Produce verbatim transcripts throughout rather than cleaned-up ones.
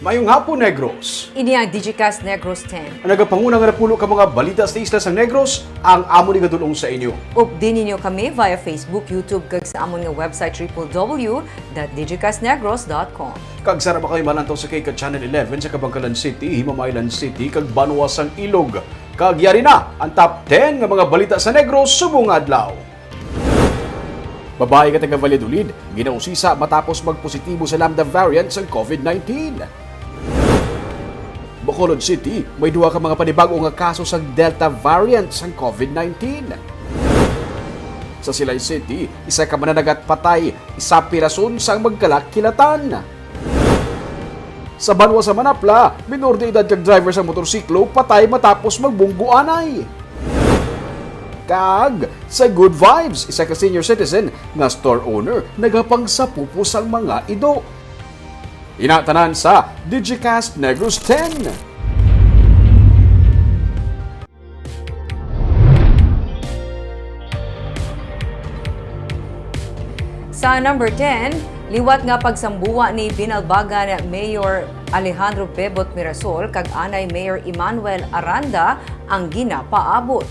Mayong hapon, Negros. Ini ang Digicast Negros ten. Ang nagapanguna nga napulo ka mga balita sa isla sang Negros, ang amo ni gadulong sa inyo. Updi ninyo kami via Facebook, YouTube, kag sa amon nga website, triple W dot digicastnegros dot com. Kag sara ba kayo malantaw sa kay ka Channel eleven sa Kabankalan City, Himamaylan City, kag Banwa sang Ilog. Kag yari na ang top ten nga mga balita sa Negros subong adlaw. Babayi nga taga Valladolid ginausisa matapos magpositibo sa Lambda variant sang COVID nineteen. Bacolod City, may duha ka mga panibag-o nga kaso sang Delta variant sang COVID nineteen. Sa Silay City, isa ka mananagat patay, isa pirason sang magkalakilatan. Sa banwa sa Manapla, minor de edad kag driver sa motorsiklo patay matapos magbunggo anay. Kag sa Good Vibes, isa ka senior citizen nga store owner nagapangsapupo sang mga ido. Ina tanan sa Digicast Negros ten. Sa number ten, liwat nga pagsambuwa ni Binalbagan Mayor Alejandro Bebot Mirasol kag anay Mayor Emmanuel Aranda ang ginapaabot.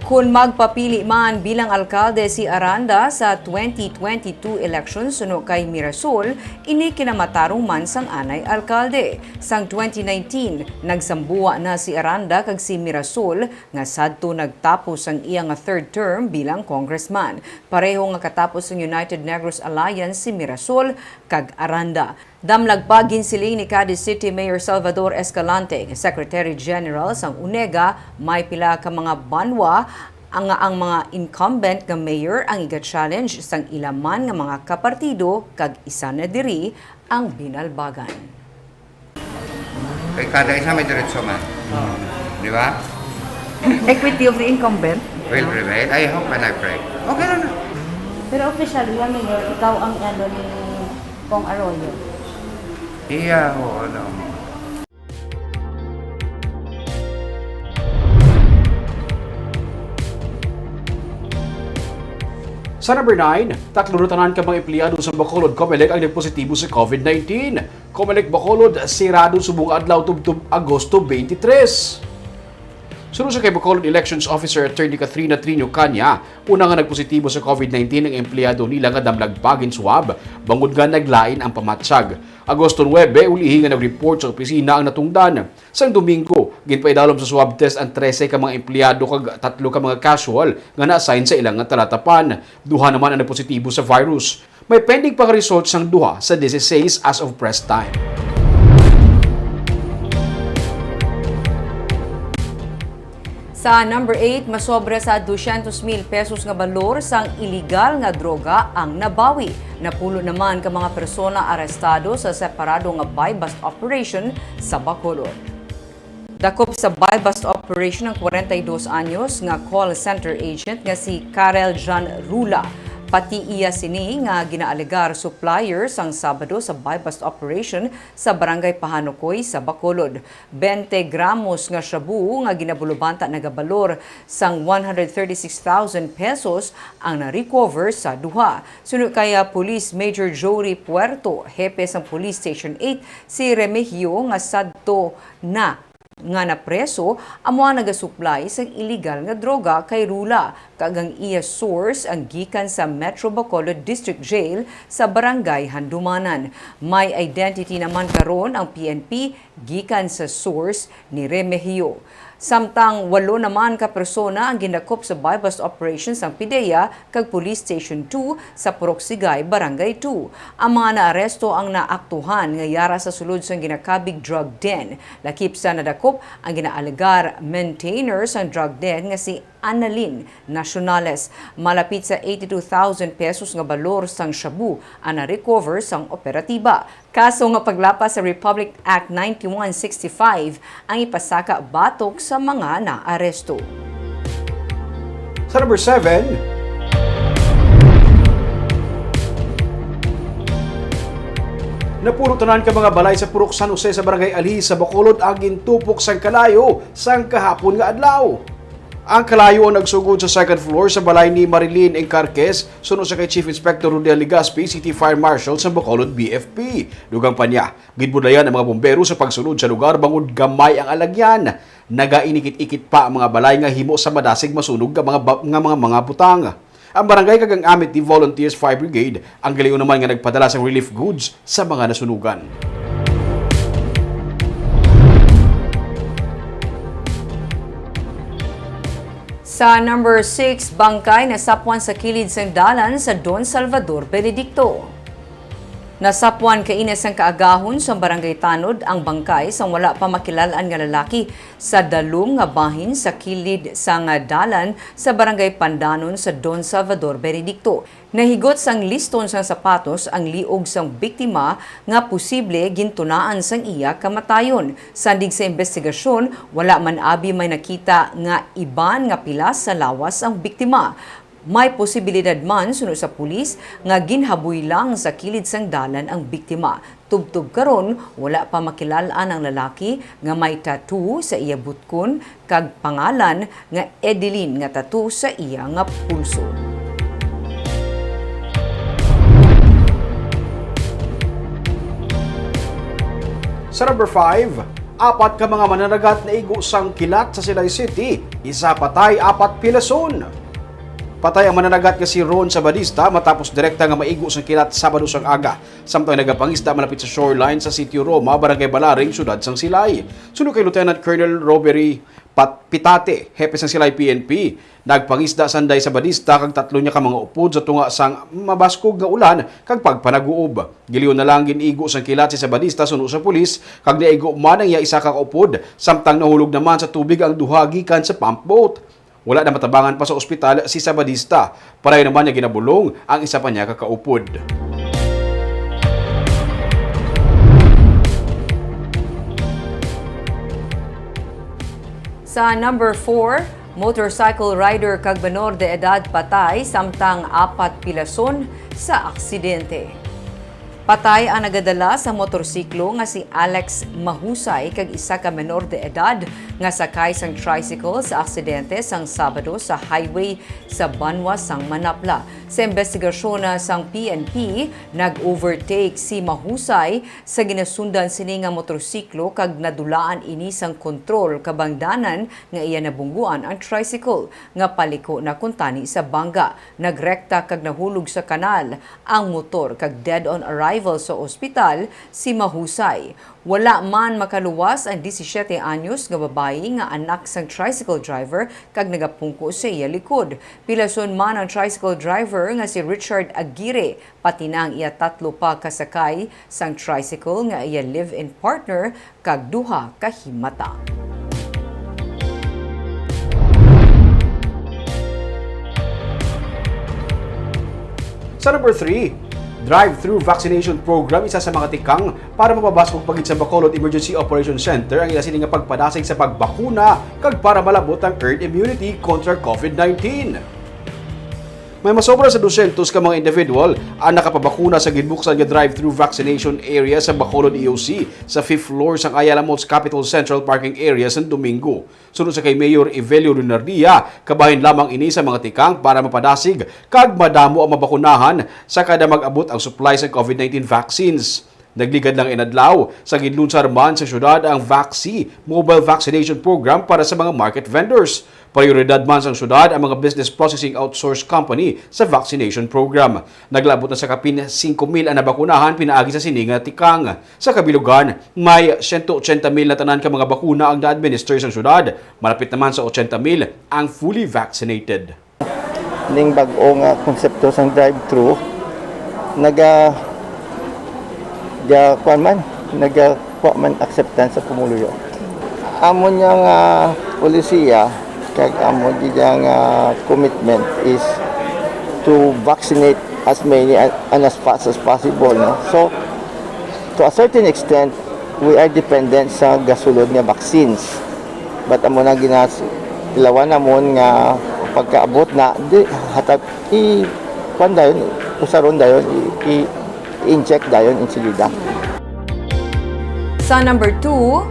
Kon magpapili man bilang alkalde si Aranda sa twenty twenty-two election suno kay Mirasol, ini kinamatarong man sang anay alkalde. Sang twenty nineteen, nagsambuwa na si Aranda kag si Mirasol nga sadto nagtapos ang iya nga third term bilang congressman. Pareho nga katapos ang United Negros Alliance si Mirasol kag Aranda. Damlag pa, ginsiling ni Cadiz City Mayor Salvador Escalante, Secretary General sang UNEGA, may pila ka mga banwa ang, ang mga incumbent nga mayor ang iga-challenge sang ila man nga mga kapartido, kag isa na diri ang Binalbagan. Kay kada isa may diretso man. Oo. Di ba? Equity of the incumbent. Will prevail. I hope and I pray. Okay lang na. Pero officially, ha, Mayor, ikaw ang ano ni Cong Arroyo. Iya, oo, ano. Sa number nine, tatlo na tanan ka mga empleyado sa Bacolod Comelec ang nagpositibo sa COVID nineteen. Comelec Bacolod sirado subong adlaw tubtob Agosto twenty-three. Suno sa kay Bacolod Elections Officer Attorney Katrina Trino Caña, una nga nagpositibo sa COVID nineteen ang empleyado nila nga damlag pa ginswab, bangod nga naglain ang pamatyag. Agosto nuebe, ulihi nga nag-report sa opisina ang natungdan. Sang Domingo, ginpaidalom sa swab test ang trese ka mga empleyado kag tatlo ka mga casual nga na-assign sa ilang nga talatapan. Duha naman ang nagpositibo sa virus. May pending pa nga result sang duha sa disisais as of press time. Sa number eight, masobra sa dosyentos mil pesos nga balor sang iligal nga droga ang nabawi. Napulo naman ka mga persona arestado sa separado nga buy-bust operation sa Bacolod. Dakop sa buy-bust operation ang kwarenta y dos anyos nga call center agent nga si Karel John Rula. Pati iya sini nga ginaalegar supplier sang Sabado sa buy-bust operation sa Barangay Pahanukoy sa Bacolod. Bente gramos nga shabu nga ginabulubanta nagabalor sang one hundred thirty-six thousand pesos ang na-recover sa duha. Suno kay, ah, Police Major Jory Puerto, hepe sang Police Station eight, si Remigio nga sadto na nga napreso, amo ang nagasuplay sang iligal nga droga kay Rula, kag ang iya source ang gikan sa Metro Bacolod District Jail sa Barangay Handumanan. May identity naman karon ang P N P gikan sa source ni Remigio. Samtang walo naman ka persona ang gindakop sa buy-bust operation sang PDEA kag Police Station two sa Purok Sigay, Barangay two. Ang mga naaresto ang naaktuhan nga yara sa sulod sang ginakabig drug den. Lakip sa nadakop ang ginaalegar maintainer sang drug den nga si Annalyn Nacionales. Malapit sa eighty-two thousand pesos nga balor sang shabu ang na-recover sang operatiba. Kaso nga paglapas sa Republic Act ninety-one sixty-five ang ipasaka batok sa mga naaresto. Sa number seven, napuno tanan ka mga balay sa Purok San Jose sa Barangay Alhi sa Bacolod ang gintupok sang kalayo sang kahapon nga adlaw. Ang kalayo ang nagsugod sa second floor sa balay ni Marilyn Encarquez, suno sa kay Chief Inspector Rodel Legaspi, City Fire Marshal sa Bacolod B F P. Dugang pa niya, ginbudlayan ang mga bumbero sa pagsulod sa lugar bangod gamay ang alagyan. Nagainikit-ikit pa ang mga balay nga himo sa madasig masunog nga mga ba-, nga mga, mga butang. Ang barangay kag ang Amity Volunteers Fire Brigade ang galion naman nga nagpadala sang relief goods sa mga nasunugan. Sa number six, bangkay nasapwan sa kilid sang dalan sa Don Salvador Benedicto. Nasapwan kaina sang kaagahon sa Barangay Tanod ang bangkay sang wala pa makilal-an nga lalaki sa dalom nga bahin sa kilid sang dalan sa Barangay Pandanon sa Don Salvador Benedicto. Nahigot sang liston sang sapatos ang liog sang biktima nga posible gintunaan sang iya kamatayon. Sandig sa imbestigasyon, wala man abi may nakita nga iban nga pilas sa lawas ang biktima. May posibilidad man, suno sa pulis, nga ginhaboy lang sa kilid sang dalan ang biktima. Tubtob karon, wala pa makilal-an ang lalaki nga may tattoo sa iya butkon kag pangalan nga Edeline nga tattoo sa iya nga pulso. Sa number five, apat ka mga mananagat naigo sang kilat sa Silay City, isa patay, apat pilason. Patay ang mananagat nga si Ron Sabadista matapos direkta nga maigo sang kilat Sabado sang aga, samtang nagapangisda malapit sa shoreline sa Sitio Roma, Barangay Balaring, Siyudad sang Silay. Suno kay Lieutenant Colonel Robery Pat-, Pitate, hepe sang Silay P N P, nagpangisda sanday Sabadista kag tatlo niya ka mga upod sa tunga sang mabaskog nga ulan kag pagpanaguob. Gilion na lang gin-igo sang kilat si Sabadista suno sa pulis, kag naigo man ang iya isa ka upod, samtang nahulog naman sa tubig ang duha gikan sa pump boat. Wala na matabangan pa sa ospital si Sabadista. Padayon naman niya ginabulong ang isa pa niya ka kaupod. Sa number four, motorcycle rider kag menor de edad patay, samtang apat pilason sa aksidente. Patay ang nagadala sa motorsiklo nga si Alex Mahusay kag isa ka menor de edad nga sakay sang tricycle sa aksidente sang Sabado sa highway sa banwa sang Manapla. Sa imbestigasyon na sang P N P, nag-overtake si Mahusay sa ginasundan sini nga motorsiklo kag nadulaan ini sang kontrol kabangdanan nga iya nabungguan ang tricycle nga paliko na kuntani sa bangga. Nagrekta kag nahulog sa kanal ang motor kag dead on arrival sa ospital si Mahusay. Wala man makaluwas ang disisiete anyos nga babayi nga anak sang tricycle driver kag nagapungko sa iya likod. Pilason man ang tricycle driver nga si Richard Aguirre, pati na ang iya tatlo pa ka sakay sang tricycle nga iya live-in partner kag duha ka himata. Sa number three, drive-through vaccination program, isa sa mga tikang para mapabaskog pa gid sa Bacolod Emergency Operation Center ang ila sini nga pagpadasig sa pagbakuna kag para malabot ang herd immunity kontra COVID nineteen. May masobra sa dusyentos ka mga individual ang nakapabakuna sa ginbuksan nga drive-through vaccination area sa Bacolod E O C sa fifth floor sang Ayala Mall's Capitol Central Parking Area sa Domingo. Suno sa kay Mayor Evelio Renardia, kabahin lamang ini sa mga tikang para mapadasig kag madamo ang mabakunahan sa kada mag-abot ang supply sa COVID nineteen vaccines. Nagligad lang inadlaw sa ginlunsar man sa syudad ang Vaxi Mobile Vaccination Program para sa mga market vendors. Prioridad man sang syudad ang mga business processing outsource company sa vaccination program. Naglabot na sa kapin singko mil ang nabakunahan pinaagi sa sini nga tikang. Sa kabilugan, may siyento otsenta mil na tanan ka mga bakuna ang na-administer sang syudad. Malapit naman sa otsenta mil ang fully vaccinated. Ning bag-o nga konsepto sang drive-thru, naga-, ga-, kuwan man, nagakuha man acceptance sa pumuluyo. Amo niya nga polisiya, kag amo gid niya nga commitment is to vaccinate as many and, and as fast as possible, no? So, to a certain extent, we are dependent sa gasulod nga vaccines. But amo na ginas-, ilawan namon nga pagkaabot na, di, hatag, i-, kuwan dayon, usaron dayon, i-, i-, i-inject dayon insilida. Sa number two,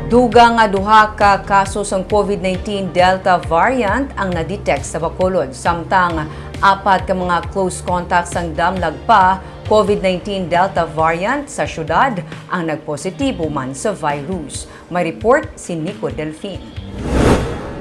Dugang nga duha ka kaso sang COVID nineteen Delta variant ang na-detect sa Bacolod, samtang apat ka mga close contacts sang damlag pa COVID nineteen Delta variant sa syudad ang nagpositibo man sa virus. May report si Nico Delfin.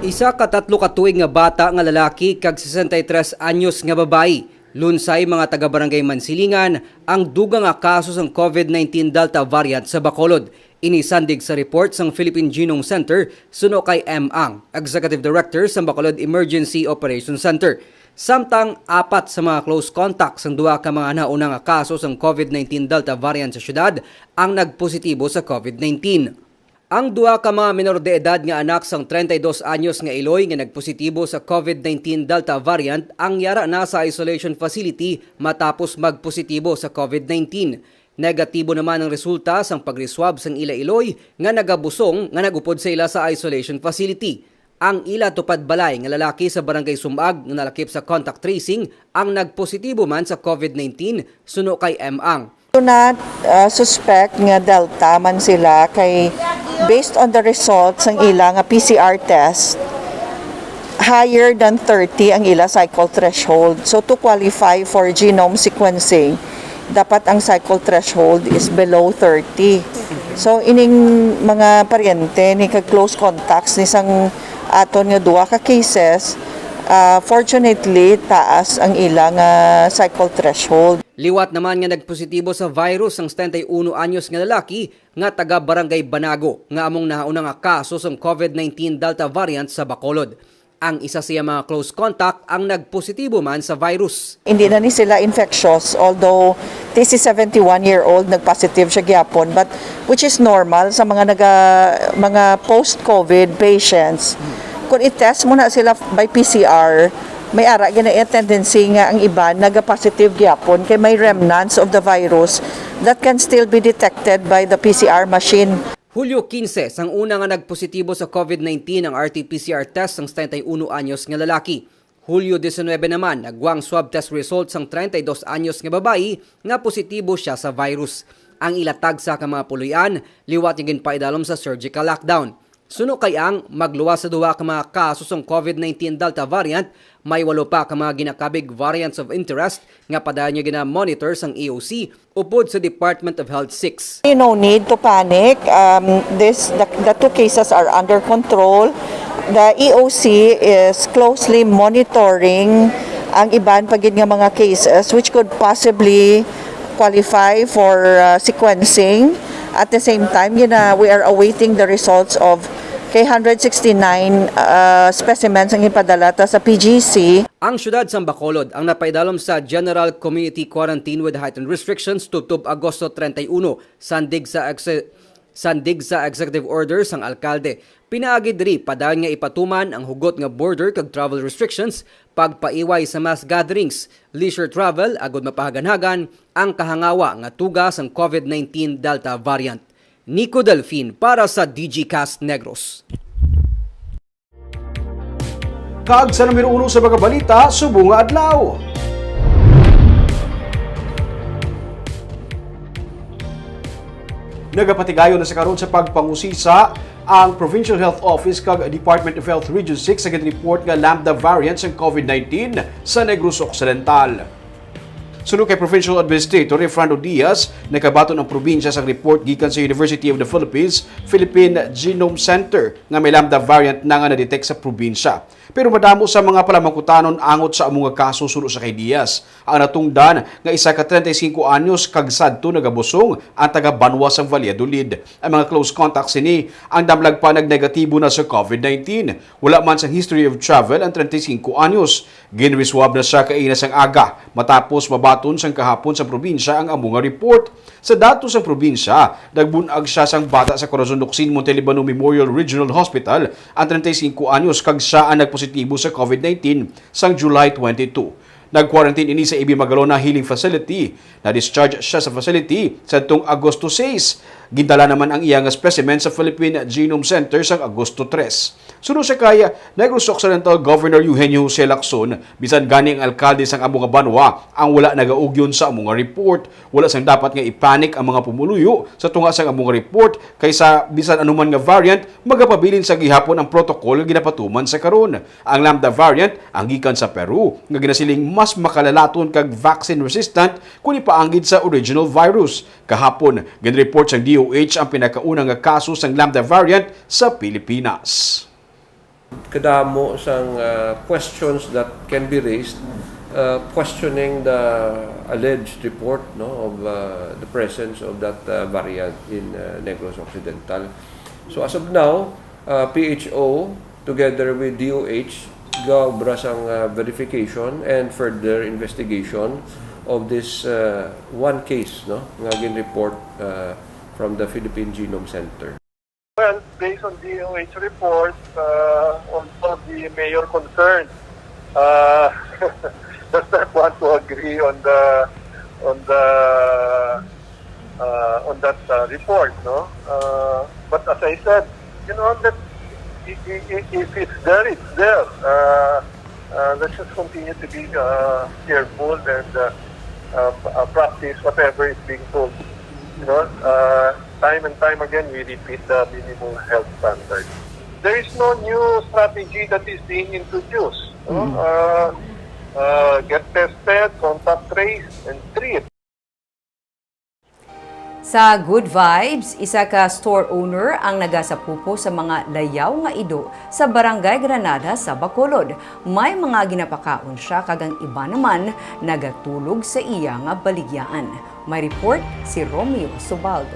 Isa ka tatlo ka tuig nga bata nga lalaki kag sesenta y tres anyos nga babayi, lunsay mga taga-Barangay Mansilingan, ang dugang nga kaso sang COVID nineteen Delta variant sa Bacolod. Ini sandig sa report sang Philippine Genome Center suno kay M. Ang, Executive Director sang Bacolod Emergency Operations Center. Samtang apat sa mga close contacts sang duha ka mga nauna nga kaso sang COVID nineteen Delta variant sa syudad ang nagpositibo sa COVID nineteen. Ang duha ka mga menor de edad nga anak sang treinta y dos anyos nga iloy nga nagpositibo sa COVID nineteen Delta variant ang yara na sa isolation facility matapos magpositibo sa COVID nineteen. Negatibo naman ang resulta sang pagre-swab sang ila iloy nga nagabusong nga nag-upod sa ila sa isolation facility. Ang ila tupad balay nga lalaki sa Barangay Sumag nga nalakip sa contact tracing ang nagpositibo man sa COVID nineteen, suno kay M. Ang. Do not, uh, suspect nga Delta man sila kay based on the results sang ila nga P C R test, higher than thirty ang ila cycle threshold. So to qualify for genome sequencing, dapat ang cycle threshold is below thirty. So ining mga paryente ni kag close contacts ni sang aton nga duha ka cases, ah, fortunately taas ang ila nga cycle threshold. Liwat naman nga nagpositibo sa virus ang setenta y uno anyos nga lalaki nga taga Barangay Banago nga among nahauna nga kaso sang COVID nineteen Delta variant sa Bacolod. Ang isa sa iya mga close contact ang nagpositibo man sa virus. Hindi na ni sila infectious, although this is seventy-one year old, nagpositive siya gyapon, but which is normal sa mga naga, mga post-COVID patients. Kung i-test mo na sila by P C R, may ara gina tendency nga ang iban naga-positive gyapon kay may remnants of the virus that can still be detected by the P C R machine. Hulyo quince, sang una nga nagpositibo sa COVID nineteen ang R T P C R test sang setenta y uno anyos nga lalaki. Hulyo diecinuebe naman, nagwang swab test result sang treinta y dos anyos nga babayi nga positibo siya sa virus. Ang ila tagsa ka mga puloy-an liwat nga ginpaidalom sa surgical lockdown. Suno kay Ang, magluwas sa duha ka mga kaso sang COVID nineteen Delta variant, may walo pa ka mga ginakabig variants of interest nga padayon nga gina-monitor sang E O C upod sa Department of Health six. No need to panic. Um, this, the, the two cases are under control. The E O C is closely monitoring ang iban pa gid nga mga cases which could possibly qualify for, uh, sequencing. At the same time, gina, we are awaiting the results of kay hundred sixty-nine, uh, specimens ang ipadala ta sa P G C. Ang siyudad sang Bacolod ang napaidalom sa General Community Quarantine with Heightened Restrictions tubtob Agosto treinta y uno, sandig sa exe-, sandig sa executive order sang alkalde. Pinaagi diri, padayon nga ipatuman ang hugot nga border kag travel restrictions, pagpaiway sa mass gatherings, leisure travel, agud mapahaganhagan ang kahangawa nga tuga sang COVID nineteen Delta variant. Nico Delfin para sa Digicast Negros. Kag sa numero uno sa mga balita subong nga adlaw. Nagapatigayon na sa karon sa pagpangusisa ang Provincial Health Office kag Department of Health Region six sa ginreport nga Lambda variant sang COVID nineteen sa Negros Occidental. Suno kay Provincial Administrator Efrando Diaz, nakabaton ang probinsya sang report gikan sa University of the Philippines Philippine Genome Center nga may Lambda variant na nga na-detect sa probinsya. Pero madamo sa mga palamangkutanon angot sa amo nga kaso suno sa kay Diaz. Ang natungdan nga isa ka treinta y cinco anyos kag sadto nagabusong ang taga-banwa sang Valladolid. Ang mga close contacts sini, ang damlag pa nagnegatibo na sa COVID nineteen. Wala man sang history of travel ang treinta y cinco anyos. Ginriswab na siya kaina sang aga, matapos mabaton sang kahapon sa probinsya ang amo nga report. Sa datos sang probinsya, nagbun-ag siya sang bata sa Corazon Locsin Montelibano Memorial Regional Hospital ang treinta y cinco anyos kag siya ang nagpositibo sa COVID nineteen sang July twenty-two. Nag-quarantine ini sa A B Magalona Healing Facility. Na-discharge siya sa facility sadtong Agosto sais. Gindala naman ang iya nga specimen sa Philippine Genome Center sang Agosto tres. Suno siya kay Negros Occidental Governor Eugenio Jose Lacson, bisan gani ang alkalde sang amo nga banwa ang wala nagaugyon sa amo nga report. Wala sang dapat nga i-panic ang mga pumuluyo sa tunga sang amo nga report, kay sa bisan anuman nga variant, magapabilin sa gihapon ang protocol nga ginapatuman sa karon. Ang Lambda variant ang gikan sa Peru, nga ginasiling mas makalalaton kag vaccine resistant kung ipaanggid sa original virus. Kahapon, ginreport sang D O H ang pinakauna nga kaso sang Lambda variant sa Pilipinas. Kadamo sang, uh, questions that can be raised, uh, questioning the alleged report, no, of, uh, the presence of that, uh, variant in, uh, Negros Occidental. So as of now, uh, P H O together with D O H gaobra sang, uh, verification and further investigation of this, uh, one case, no, nga gin-report, uh, from the Philippine Genome Center. Well, based on D O H report, uh, also the mayor concerned, uh, does not want to agree on the on the uh, on that, uh, report, no? Uh, but as I said, you know that i- i- i- if it's there, it's there. Uh, uh, let's just continue to be, uh, careful and, uh, uh, uh, practice whatever is being told. You know, uh, time and time again, we repeat the minimal health standards. There is no new strategy that is being introduced. No? Uh, uh, get tested, contact trace, and treat. Sa Good Vibes, isa ka store owner ang nagasapupo sa mga layaw nga ido sa Barangay Granada sa Bacolod. May mga ginapakaon siya kag ang iba naman nagatulog sa iya nga baligyaan. May report si Romeo Subaldo.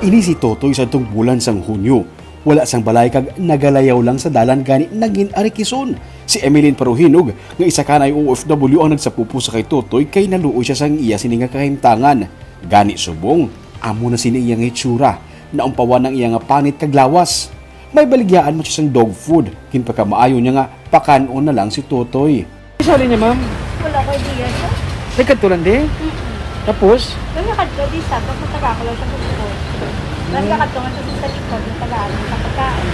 Ini si Totoy sa tungbulan sang Hunyo. Wala sang balay kag nagalayaw lang sa dalan gani nagin arikison. Si Emeline Paruhinog, nga isa kanay O F W ang nagsapupo sa kay Totoy kay naluoy siya sang iya sini nga kahimtangan. Gani subong, amo na sini iya nga hitsura, naumpawan ang iya nga panit kag lawas. May baligyaan man siya sang dog food, ginpakamaayo niya nga pakan-on na lang si Totoy. Sali niya, ma'am? Wala ko idea siya. Nagkadto lang di? Mm-mm. Tapos? Nung nakadto, di sa, pagpunta ako lang sa gusto. Tapos nakadto nga siya sa likod, yung tagaan sa pagkain.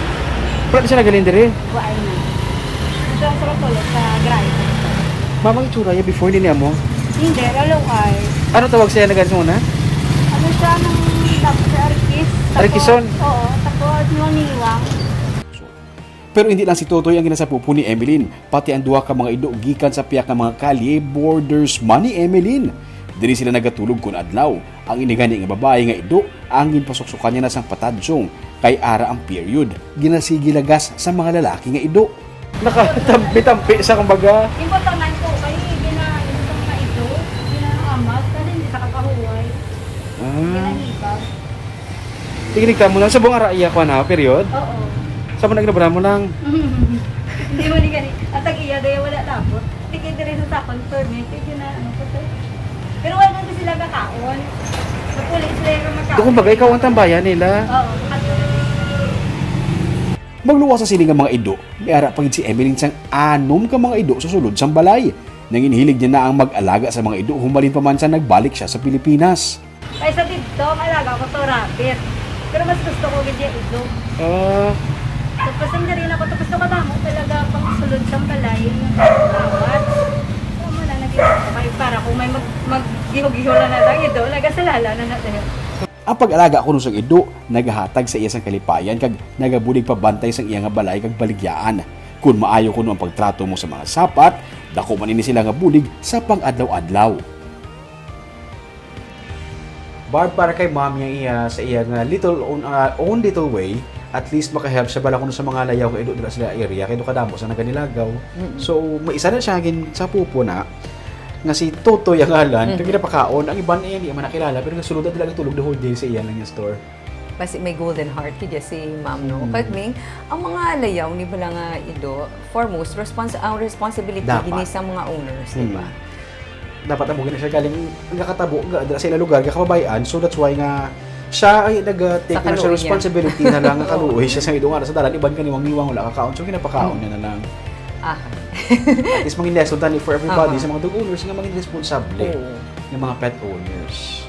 Wala na siya nagaling diri? Buhay na. Ito ang sa tulog sa grinder. Ma'am, ang itsura niya before, hindi niya mo? Hindi, lalo ay. Ano tawag siya na ganito muna? Ano siya, nung tapos sa arikis? Tapos, Arikison? Oo, tapos niwang-niwang. Pero hindi lang si Totoy ang ginasapupo ni Emeline, pati ang duha ka mga ido gikan sa piyak nga mga kalye, borders man ni Emeline. Diri sila nagatulog kun adlaw. Ang ini gani nga babayi nga ido ang ginpasuksukan niya na sang patadyong kay ara ang period. Ginasigi lagas sa mga lalaki nga ido. Nakatampi-tampi sa kumbaga. Yung botangan ko, kay ginaano sa mga ito, ginaamas, kasi hindi sa kapahuway. Ah, Ginahibag. tigilig ka mo lang sa buong ara iya ko na period. Oo. Sa mo nagnabramo lang. Hindi mo ni gani. At ang iya, daya wala labot. Tikid rin sa sakon, permit. Kaya ginaano ko to. Pero wala nang sila kakaon. Napulit sila yung makaon. Do kumbaga ikaw ang tambayan nila. Oo, makatulog. Magluwas sa sini nga mga ido, may ara pa gid si Emeline sang anom ka mga ido sa sulod sang balay. Nanginhilig niya na ang mag-alaga sa mga ido humalin pa man sa nagbalik siya sa Pilipinas. Kaysa dito, ang alaga ko to rabbit. Pero mas gusto ko gid yung ido. Ah, Tapos ang dali na ko, tapos nakadamo talaga pang sulod sa balay. Awat. Tama na, naging okay. Para kung may mag, mag-giho-giho na na lang, ido, nagasalala na na din. Ang pag-alaga kuno sang ido nagahatag sa iya sang kalipayan kag nagabulig pabantay sang iya nga balay kag baligyaan. Kun maayo kuno ang pagtrato mo sa mga sapat, dako man ini sila nga bulig sa pang-adlaw-adlaw. Barb, para kay ma'am niya iya sa iya nga little own, ah, own little way, at least makahelp siya bala kuno sa mga layaw nga ido dira sa area kay do kadamo sa naganilagaw. So may isa na siya gin sa pupo na nga si Totoy ang ngalan, kag ginapakaon. Ang iban niya hindi man nakilala, pero nasulod na talaga tulog the whole day sa iya lang yung store. Basi may golden heart kaya si ma'am, no? Kag ning, ang mga layaw ni bala nga ido, foremost, respons ang responsibility Dapat. Gini sa mga owners, di ba? Dapat amo gina siya galing, ang kakatabo ga dira sa ila lugar, ga kababayan, so that's why nga siya ay nag-take na siya Sa kaluoy niya. Responsibility na lang nga kaluoy siya sa idong ara sa dalan, iban kaniwang-niwang wala kakaon, so ginapakaon niya na lang. Ah. At least mangin lesson tani for everybody Aha. Sa mga dog owners nga mangin responsable Oo. Nga mga pet owners.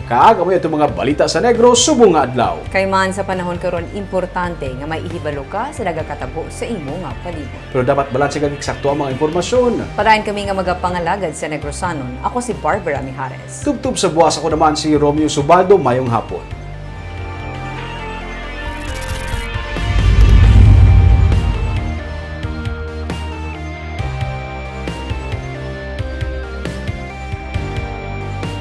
Kag amo ato mga balita sa Negros subong nga adlaw. Kay man sa panahon karon, importante nga may ihibalo ka sa nagakatabo sa imo nga palibot. Pero dapat balanse kag eksakto ang mga impormasyon. Padayon kami nga magapangalagad sa Negrosanon. Ako si Barbara Mijares. Tubtob sa buwas, ako naman si Romeo Subaldo. Mayong hapon.